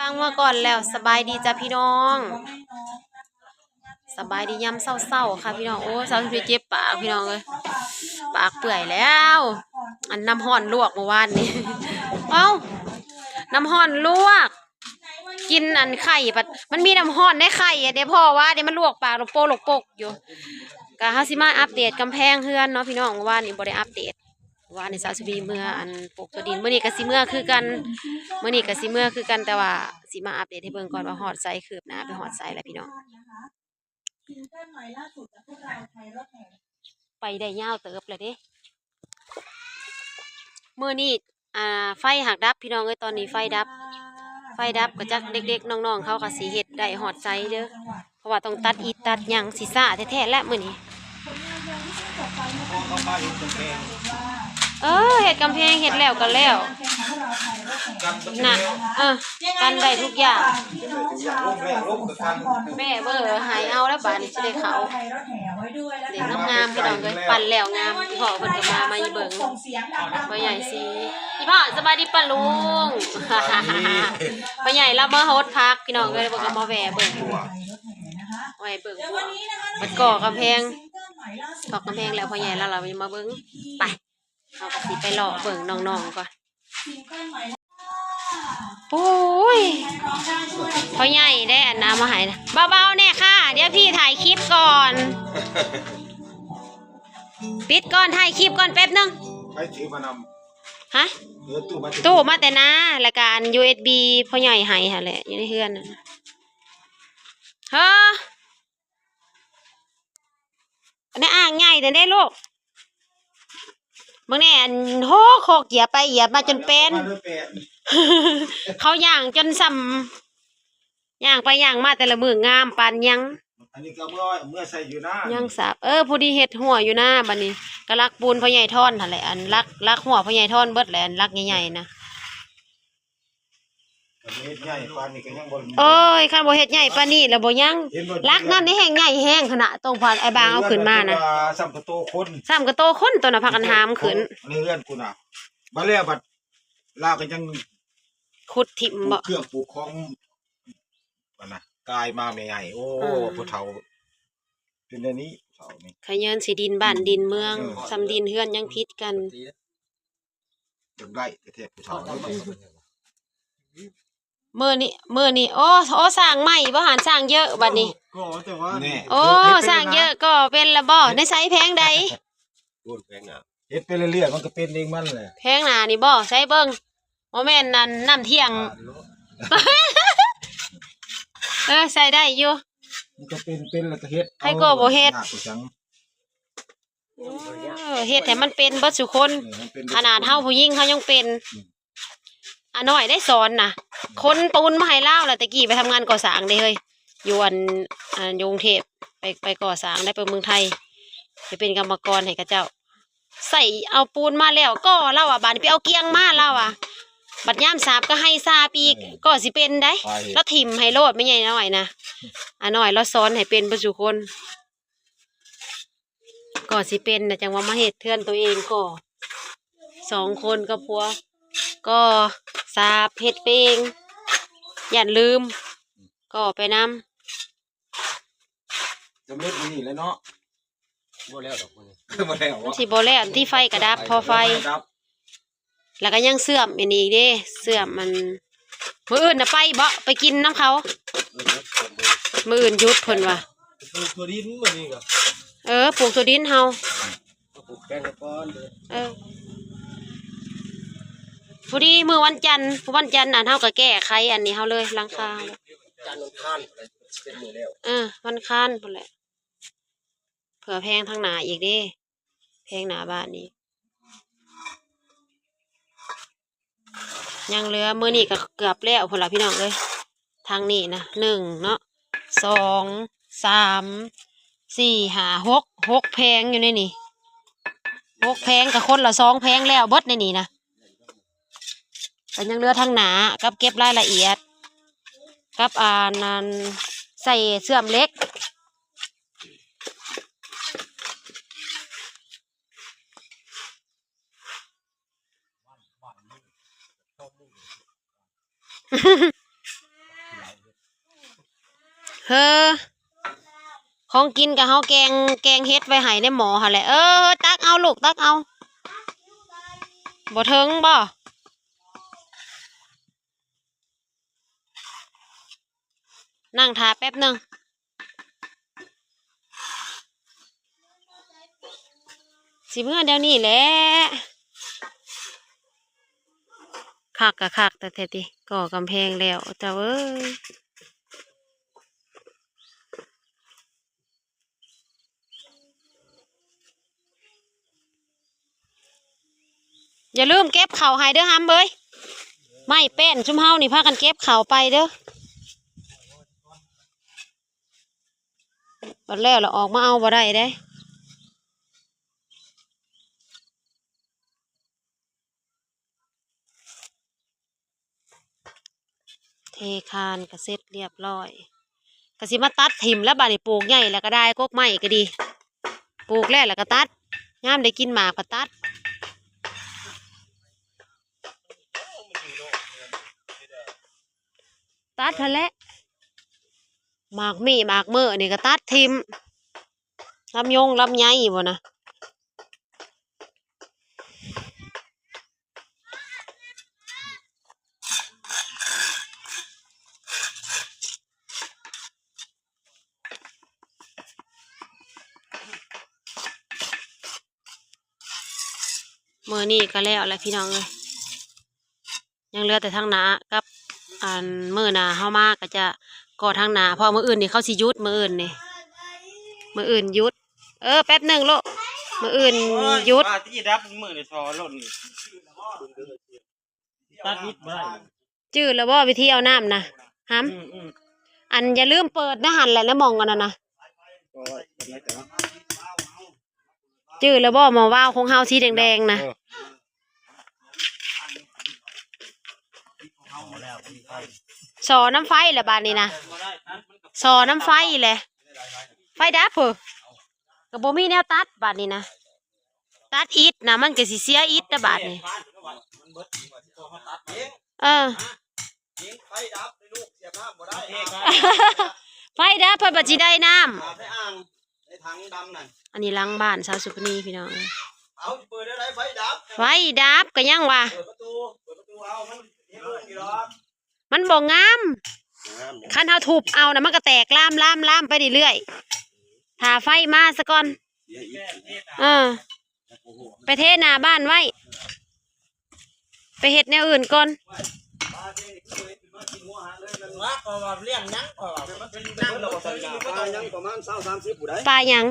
ເອົາມາກ່ອນແລ້ວ ສະບາຍດີຈ້າພີ່ນ້ອງ ສະບາຍດີຍາມເຊົ້າໆ ຄ່ະພີ່ນ້ອງ. ໂອ້ຍ ສາວສຸພີເຈັບປາກພີ່ນ້ອງເອີຍ ປາກເປື່ອຍແລ້ວ ອັນນ້ຳຮ້ອນລວກມື້ວານນີ້ ເອົ້າ ນ້ຳຮ້ອນລວກ ກິນອັນໄຂ່ ບັດມັນມີນ້ຳຮ້ອນໃນໄຂ່ ອັນເດ ພໍ່ວ່າເດ ມັນລວກປາກ ໂລກໂປກ ໂລກໂປກຢູ່. ກະເຮົາຊິມາອັບເດດກຳແພງເຮືອນເນາະພີ່ນ້ອງ ເມື່ອວານນີ້ບໍ່ໄດ້ອັບເດດ ເມື່ອວານນີ້ສາວສຸພີເມືອ ອັນ ປູກຖົ່ວດິນ ມື້ນີ້ກະຊິເມືອຄືກັນ ມື້ນີ້ກະຊິເມືອຄືກັນ ແຕ່ວ່າຊິມາອັບເດດໃຫ້ເບິ່ງກ່ອນວ່າຮອດໃສ ຄືບໜ້າໄປຮອດໃສແລ້ວພີ່ນ້ອງ. ໄປໄດ້ຍາວເຕີບແລ້ວເດ້ ມື້ນີ້ ອ່າ ໄຟຫາກດັບພີ່ນ້ອງເອີຍ ຕອນນີ້ໄຟດັບ ໄຟດັບກະຈັກເດັກໆ ນ້ອງໆ ເຂົາກະຊິເຮັດໄດ້ຮອດໃສເດີ ເພາະວ່າຕ້ອງຕັດອິດຕັດຫຍັງ ຊິຊ້າແທ້ໆ ແຫຼະມື້ນີ້. ເອີ ເຮັດກຳແພງ ເຮັດແລ້ວກະແລ້ວ ນະ ເອີ ກັນໄດ້ທຸກຢ່າງ ແມ່ເບີໃຫ້ເອົາແລ້ວ ບາດນີ້ຊິໄດ້ເຂົ້າ ເດ້ງາມໆ ພີ່ນ້ອງເອີຍ ປັ່ນແລ້ວງາມ. ພໍ່ເພິ່ນກະມາ ມາເບິ່ງ ພໍ່ໃຫຍ່ສີ ອີພໍ່ ສະບາຍດີປ້າລຸງ ພໍ່ໃຫຍ່ລາວມາຫົດຜັກພີ່ນ້ອງເອີຍ ເພິ່ນກະມາແວ່ເບິ່ງ ແວ່ເບິ່ງ ມັນກໍ່ກຳແພງ ກໍ່ກຳແພງແລ້ວ ພໍ່ໃຫຍ່ລາວ ລາວມາເບິ່ງ ໄປ ເຮົາກະຊິໄປເລາະເບິ່ງນ້ອງໆ ກ່ອນ. ໂອ້ຍ ພໍ່ໃຫຍ່ໄດ້ອັນນຳມາໃຫ້ນະ ເບົາໆ ແດ່ຄ່ະ ດຽວພີ່ຖ່າຍຄລິບກ່ອນ ປິດກ່ອນ ຖ່າຍຄລິບກ່ອນແປັບໜຶ່ງ. ໃຜຖືມານຳ? ຮະ? ເອີ ຕູ້ມາແຕ່ ຕູ້ມາແຕ່ນາ ແລ້ວກະອັນ ຢູເອັສບີ ພໍ່ໃຫຍ່ໃຫ້ຫັ້ນແຫຼະ ຢູ່ໃນເຮືອນນະ ເຮີ. ອັນນີ້ອ່າງໃຫຍ່ແທ້ເດ້ລູກ ເບິ່ງແດ່ ອັນ ໂຫ ໂຄກຢຽບໄປຢຽບມາຈົນແປນ ເຂົາຍ່າງຈົນສ່ຳ ຍ່າງໄປຍ່າງມາແຕ່ລະມື້ງາມປານຫຍັງ. ອັນນີ້ກະເມືອ ເມືອໃສ່ຢູ່ນາ ຍັງສາບ ເອີ ພໍດີເຮັດຮົ້ວຢູ່ນາ ບາດນີ້ກະຫຼັກປູນພໍ່ໃຫຍ່ທອນຫັ້ນແຫຼະ ອັນ ຫຼັກ ຫຼັກຮົ້ວພໍ່ໃຫຍ່ທອນເບິດແຫຼະ ອັນຫຼັກໃຫຍ່ໆ ນະ. ຄັນເຮັດໃຫຍ່ປານນີ້ກະຍັງບໍ່ ໂອ້ຍ ຄັນບໍ່ເຮັດໃຫຍ່ປານນີ້ລະບໍ່ຍັງ ຫຼັກນັ້ນນີ້ແຮ່ງໃຫຍ່ແຮງຂະໜາດ ຕ້ອງຜ່ານອ້າຍບາງເອົາຂຶ້ນມານະ ສ່ຳກະໂຕຄົນ ສ່ຳກະໂຕຄົນ ໂຕນະພາກັນຫາມຂຶ້ນ ໃນເຮືອນກູນະ ບາດແລ້ວບາດລາວກະຍັງ ຂຸດຖິ້ມບໍ ປູກເຄື່ອງປູກຂອງ ອັນນະ ກາຍມາແມ່ໃຫຍ່ ໂອ້ ເອີ ຜູ້ເຖົ້າເປັນແນວນີ້ ເຖົ້ານີ້ ຂະເຍີນຊິດິນບ້ານດິນເມືອງ ເອີ ສ່ຳດິນເຮືອນຍັງຜິດກັນ. ຈັ່ງໄດ້ແທ້ໆ ຜູ້ເຖົ້ານີ້ ມື້ນີ້ ມື້ນີ້ ໂອ້ ໂອ້ ສ້າງໃໝ່ບໍ່ຫັ້ນ ສ້າງເຍີະບາດນີ້ ໂອ້ ສ້າງເຍີະ ກໍ່ເປັນລະບໍ່ ໃນໃສແຜງໃດ ເຮັດໄປເລື້ອຍໆ ມັນກະເປັນເອງມັນແຫຼະ ແຜງໜ້ານີ້ບໍ່ ໃສເບິ່ງ ບໍ່ແມ່ນອັນ ນ້ຳທ່ຽງ ເອີ ໃສ່ໄດ້ຢູ່ ມັນກະເປັນ ເປັນແລ້ວກະເຮັດ ໃຜກໍບໍ່ເຮັດ ເອີ ເຮັດໃຫ້ມັນເປັນເບິດສູ່ຄົນ ຂະໜາດເຮົາຜູ້ຍິງເຮົາຍັງເປັນ ອານ້ອຍໄດ້ສອນນະ ຂົນປູນມາໃຫ້ລາວລະ ແຕ່ກີ້ໄປທຳງານກໍ່ສ້າງເດ້ເຮີ້ຍ ຢູ່ອັນ ຢູ່ກຸງເທບ ໄປ ໄປກໍ່ສ້າງໄດ້ ໄປເມືອງໄທ ໄປເປັນກຳມະກອນໃຫ້ເຂົາເຈົ້າ ໃສ່ເອົາປູນມາແລ້ວກໍ່ ລາວວ່າ ບາດນີ້ໄປເອົາກຽງມາ ລາວວ່າ ບັດຍາມສາບກະໃຫ້ສາບອີກ ກໍ່ຊິເປັນໃດ ລາວຖິ້ມໃຫ້ໂລດ ແມ່ໃຫຍ່ນ້ອຍນະ ອານ້ອຍລາວສອນໃຫ້ເປັນເບິດສູ່ຄົນ. ກໍຊິເປັນນະ ຈັ່ງວ່າມາເຮັດເຮືອນໂຕເອງກໍ ສອງຄົນກັບຜົວ ກໍສາບເຮັດເອງ ຢ້ານລືມ ກໍໄປນຳ ສຳເລັດມື້ນີ້ແຫຼະເນາະ ບໍ່ແລ້ວດອກມື້ນີ້ ບໍ່ແລ້ວ ມັນຊິບໍ່ແລ້ວ ອັນທີ່ໄຟກະດັບ ພໍໄຟດັບ ແລ້ວກະຍັງເຊື່ອມອັນນີ້ອີກເດ້ ເຊື່ອມອັນ ມື້ອື່ນນະໄປເບາະ ໄປກິນນຳເຂົາ ເອີ ມື້ອື່ນຢຸດເພິ່ນວ່າ ປູກຖົ່ວດິນມື້ນີ້ກະ ເອີ ປູກຖົ່ວດິນເຮົາ ປູກແປງກ່ອນເດີ ເອີ ພໍດີມື້ວັນຈັນ ວັນຈັນອັນເຮົາກະແກ້ໄຂອັນນີ້ເຮົາເລີຍ ຫຼັງຄາ ຈັນວັນຄານເປັນມື້ແລ້ວ ເອີ ວັນຄານພຸ້ນແຫຼະ ເພື່ອແພງທາງໜ້າອີກເດ້ ແພງໜ້າບ້ານອີກ ຍັງເຫຼືອ ມື້ນີ້ກະເກືອບແລ້ວພຸ້ນລະພີ່ນ້ອງເອີຍ ທາງນີ້ນະ ໜຶ່ງເນາະ ສອງ ສາມ ສີ່ ຫ້າ ຫົກ ຫົກແຜງຢູ່ໃນນີ້ ຫົກແຜງກະຄົນລະສອງແຜງແລ້ວເບິດໃນນີ້ນະ ກະຍັງເຫຼືອທາງໜ້າ ກັບເກັບລາຍລະອຽດ ກັບອັນນັ້ນ ໃສ່ເຊື່ອມເຫຼັກ. ເ ເຮີ ຂອງກິນກໍເຮົາແກງ ແກງເຫັດໄວ້ໃຫ້ໃນໝໍ້ຫັ້ນແຫຼະ. ເອີ ຕັກເອົາລູກ ຕັກເອົາ. ບໍ່ເຖິງບໍ່? ນັ່ງຖ້າແປັບໜຶ່ງ. ຊິເມືອດຽວນີ້ແຫຼະ. ຄັກກໍຄັກແທ້ໆຕິ ກໍ່ກຳແພງແລ້ວ ເຈົ້າເອີຍ. ຢ່າລືມເກັບເຂົ້າໃຫ້ເດີຫຳເອີຍ. ໄມ້ແປ້ນຊຸມເຮົານີ້ພາກັນເກັບເຂົ້າໄປເດີ. ບັດແລ້ວລະອອກມາເອົາບໍ່ໄດ້ເດ້. ເທຄານກໍເສັດລຽບຮ້ອຍ ກໍຊິມາຕັດຖິ້ມແລ້ວ. ບາດນີ້ປູກໃຫຍ່ແລ້ວກໍໄດ້ ກົກໄມ້ກໍດີ ປູກແລ້ວລະກໍຕັດ ຍາມໄດ້ກິນໝາກກໍຕັດ ຕັດຫັ້ນແຫຼະ. ໝາກມີ້ໝາກເມີ້ນີ້ກໍຕັດຖິ້ມ ລຳຍົງລຳໄຍບໍ່ນະ. ມື້ນີ້ກໍແລ້ວແຫຼະພີ່ນ້ອງເອີຍ. ຍັງເຫຼືອແຕ່ທາງໜ້າກັບ ອັນ ມື້ໜ້າເຮົາມາກໍຈະກໍ່ທາງໜ້າ ເພາະມື້ອື່ນນີ້ເຂົາຊິຢຸດ ມື້ອື່ນນີ້ ມື້ອື່ນຢຸດ. ເອີ ແປັບໜຶ່ງລູກ ມື້ອື່ນຢຸດ. ປາຕີດັບມື້ນີ້ຊໍລົດນີ້ ຕັດນິດບໍ່ໄດ້. ຈື່ແລ້ວບໍ່ ວິທີເອົານ້ຳນະຫຳ? ອືມໆ ອັນ ຢ່າລືມເປີດນະ ຫັ້ນແຫຼະ ໃນໝ່ອງອັນນັ້ນນະ. ຈື່ແລ້ວບໍ່ ໝໍ້ວາວຂອງເຮົາສີແດງໆນະ? ເອີ ຊໍນຳໄຟແຫຼະບາດນີ້ນະ ຊໍນຳໄຟແຫຼະ. ໄຟດັບເພີ້ ກໍບໍ່ມີແນວຕັດບາດນີ້ນະ. ຕັດອິດນະ ມັນກໍຊິເສຍອິດນະບາດນີ້. ເອີ ໄຟດັບ ເພິ່ນບັດຊິໄດ້ນ້ຳ. ອັນນີ້ຫຼັງບ້ານສາວສຸພະນີພີ່ນ້ອງ. ເອົາ ເປີດໄດ້ໃດ ໄຟດັບ ໄຟດັບກໍຍັງວ່າ ເປີດປະຕູ ເປີດປະຕູເອົາ ມັນເຮັດບໍ່ໄດ້ດອກ. ມັນບໍ່ງາມ ງາມ ຄັນເຮົາທຸບເອົານະ ມັນກໍແຕກລາມໆໆໄປເລື້ອຍໆ. ຖ້າໄຟມາສະກ່ອນ ເສຍອີກ. ເອີ ໄປເທໜ້າບ້ານໄວ້ ໄປເຮັດແນວອື່ນກ່ອນ. ວ່າກໍວ່າລ້ຽງຫຍັງ ກໍວ່າມັນເປັນໜັງ ປາຫຍັງ ປາຫຍັງປະມານຊາວສາມສິບຜູ້ໃດ. ປາຫຍັງ?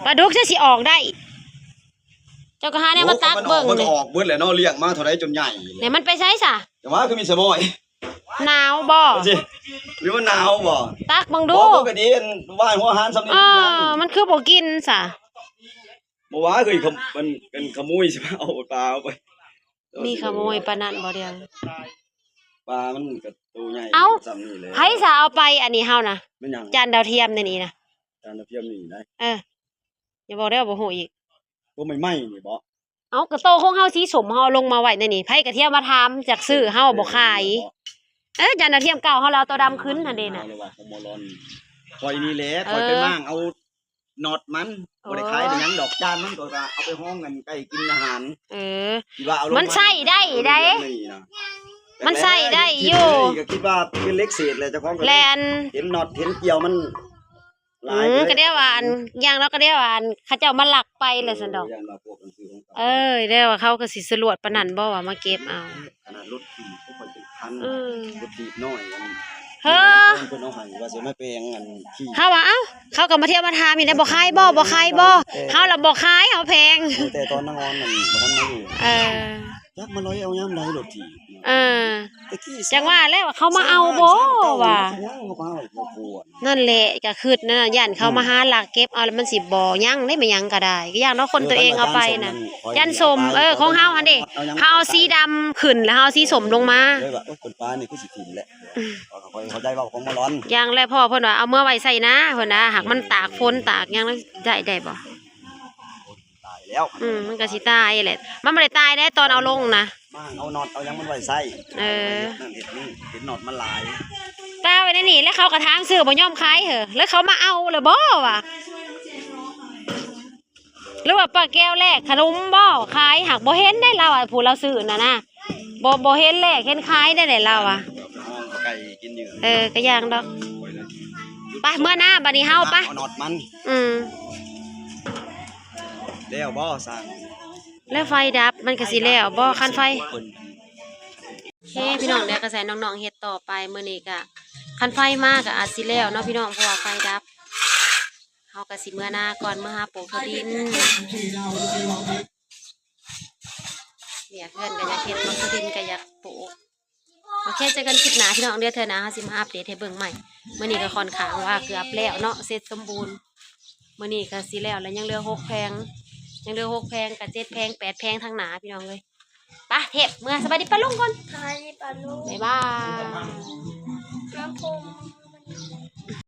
ປາດຸກ ປາດຸກ ຈະຊິອອກໄດ້. ເຈົ້າກໍຫາແນວມາຕັກເບິ່ງ. ໂອ້ ມັນອອກ ມັນອອກເບິດແຫຼະເນາະ ລ້ຽງມາເທົ່າໃດຈົນໃຫຍ່ແຫຼະ. ແລ້ວມັນໄປໃສຊະ? ແຕ່ວ່າຄືມີສະບອຍ ໜາວບໍ່? ຊິ ຫຼືວ່າໜາວບໍ່? ຕັກເບິ່ງດູ. ບໍ່ ປົກກະຕິອັນ ວ່າຍຫົວອາຫານສ່ຳນີ້. ເອີ ມັນຄືບໍ່ກິນຊະ? ບໍ່ວ່າຄືຂະ ມັນເປັນຂະໂມຍຊິມາເອົາປາເອົາໄປ. ມີຂະໂມຍປານນັ້ນບໍ່ດຽວ? ປາມັນກໍໂຕໃຫຍ່ ເອົ້າ ສ່ຳນີ້ແຫຼະ. ໃຜສາເອົາໄປອັນນີ້ເຮົານະ? ແມ່ນຫຍັງ? ຈານດາວທຽມໃນນີ້ນະ. ຈານດາວທຽມນີ້ນະ? ເອີ ຢ່າບອກເດີວ່າບໍ່ຮູ້ອີກ. ໂຕໃໝ່ໆນີ້ບໍ? ເອົ້າ ກໍໂຕຂອງເຮົາສີສົ້ມ ເຮົາເອົາລົງມາໄວ້ໃນນີ້ ໃຜກະທຽມມາຖາມຢາກຊື້ ເຮົາບໍ່ຂາຍ. ເອີ ຈານດາວທຽມເກົ່າເຮົາລະເອົາໂຕດຳຂຶ້ນຫັ້ນເດນະ. ຂ້ອຍນີ້ແຫຼະ ຂ້ອຍໄປມ້າງເອົານັອດມັນ. ບໍ່ໄດ້ຂາຍໄດ້ຫຍັງດອກ ຈານມັນກໍເອົາໄປຮອງກັນໃກ້ກິນອາຫານ. ເອີ ມັນໃຊ້ໄດ້ໃດ໋ ມັນໃຊ້ໄດ້ຢູ່. ກໍຄິດວ່າເປັນເຫຼັກເສດແຫຼະ ເຈົ້າຂອງກໍເຫັນນັອດເຫັນກ່ຽວມັນ ອືມ ກໍແນວວ່າອັນ ຢ່າງເນາະ ກໍແນວວ່າອັນ ເຂົາເຈົ້າມາລັກໄປແຫຼະຊັ້ນດອກ. ເອີ ແນວວ່າເຂົາກໍຊິສະຫຼວດປານນັ້ນບໍ່ວ່າມາເກັບເອົາ. ຂະໜາດລົດຖີບກໍຄ່ອຍເປັນຄັນ ອືມ ລົດຖີບນ້ອຍອັນ ເຮີ ເພິ່ນເອົາໃຫ້ວ່າຊິມາແປງອັນ ເຮົາວ່າ ເອົ້າ ເຂົາກໍມາທຽມມາຖາມນີ້ແຫຼະ ບໍ່ຂາຍບໍ່ ບໍ່ຂາຍບໍ່? ເຮົາລະບໍ່ຂາຍ ເຮົາແພງ. ແຕ່ຕອນນາງອອນນັ້ນບໍ່ທັນມາຢູ່. ເອີ ຈັກມາລອຍເອົາຍາມໃດລົດຖີບ. ເອີ ຈັງວ່າແລ້ວ ເຂົາມາເອົາບໍ່ວ່າ. ນັ້ນແຫຼະ ກໍຄິດນະ ຢ້ານເຂົາມາຫາລັກເກັບເອົາ ແລ້ວມັນຊິບໍ່ຍັງເດ້ ແມ່ນຫຍັງກໍໄດ້ ກໍຢ້ານເນາະ ຄົນຕົວເອງເອົາໄປນະ. ຢ້ານສົ້ມ ເອີ ຂອງເຮົາຫັ້ນເດ້ ເຮົາເອົາສີດຳຂຶ້ນ ແລ້ວເຮົາເອົາສີສົ້ມລົງມາ. ເລີຍວ່າ ໂອ້ຍ ເປັນປານີ້ຄືຊິຖິ້ມແຫຼະ. ຂ້ອຍເຂົ້າໃຈເວົ້າຂອງໝໍລອນ. ຢ່າງແລະພໍ່ເພິ່ນວ່າ ເອົາເມືອໄວ້ໃສ່ນາ ເພິ່ນນະ ຫາກມັນຕາກຝົນຕາກຫຍັງ ໄດ້ ໄດ້ບໍ່? ຕາຍແລ້ວ. ອືມ ມັນກໍຊິຕາຍແຫຼະ ມັນບໍ່ໄດ້ຕາຍເດ້ ຕອນເອົາລົງນະ ມາເອົານັອດເອົາຫຍັງມັນໄວ້ໃສ່. ເອີ ເຮັດນັ້ນເຮັດນີ້ ເຫັນນັອດມັນຫຼາຍ. ຕາ ໄວ້ໃນນີ້ ແລ້ວເຂົາກະຖາມຊື້ບໍ່ຍອມຂາຍເຮີ ແລ້ວເຂົາມາເອົາແລ້ວບໍ່ວະ? ຫຼືວ່າປ້າແກ້ວແລກຂະໜົມບໍ່? ຂາຍຫາກບໍ່ເຫັນໄດ໋ລາວ ຜູ້ລາວຊື້ນັ້ນນະ ບໍ່ ບໍ່ເຫັນແລກເຫັນຂາຍໄດ້ລາວອະ. ເອີ ກະຢ່າງດອກ. ໄປເມືອນາບາດນີ້ເຮົາ ໄປ ເອົານັອດມັນ. ອືມ ແລ້ວບໍ່ຊ່າງ? ແລ້ວໄຟດັບມັນກະຊິແລ້ວບໍ່ ຄັນໄຟ? ໂອເຄພີ່ນ້ອງ ດຽວກະໃຫ້ນ້ອງໆເຮັດຕໍ່ໄປ. ມື້ນີ້ກະຄັນໄຟມາກະອາດຊິແລ້ວເນາະພີ່ນ້ອງ ເພາະວ່າໄຟດັບ. ເຮົາກະຊິເມືອນາກ່ອນ ເມືອຫາປູກເຂົ້າດິນ. ວຽກເຮືອນກະຢາກເຮັດ ໝາກຖົ່ວດິນກະຢາກປູກ. ໂອເຄ ເຈີກັນຄລິບໜ້າພີ່ນ້ອງເດີ ເທື່ອໜ້າເຮົາຊິມາອັບເດດໃຫ້ເບິ່ງໃໝ່. ມື້ນີ້ກະຄ່ອນຂ້າງວ່າເກືອບແລ້ວເນາະ ເສັດສົມບູນ. ມື້ນີ້ກະຊິແລ້ວ ແລ້ວຍັງເຫຼືອຫົກແຜງ ຍັງເຫຼືອຫົກແຜງ ກະເຈັດແຜງ ແປດແຜງທາງໜ້າພີ່ນ້ອງເອີຍ. ໄປເທບ ເມືອ ສະບາຍດີປ້າລຸງກ່ອນ. ສະບາຍດີປ້າລຸງ ບາຍບາຍ.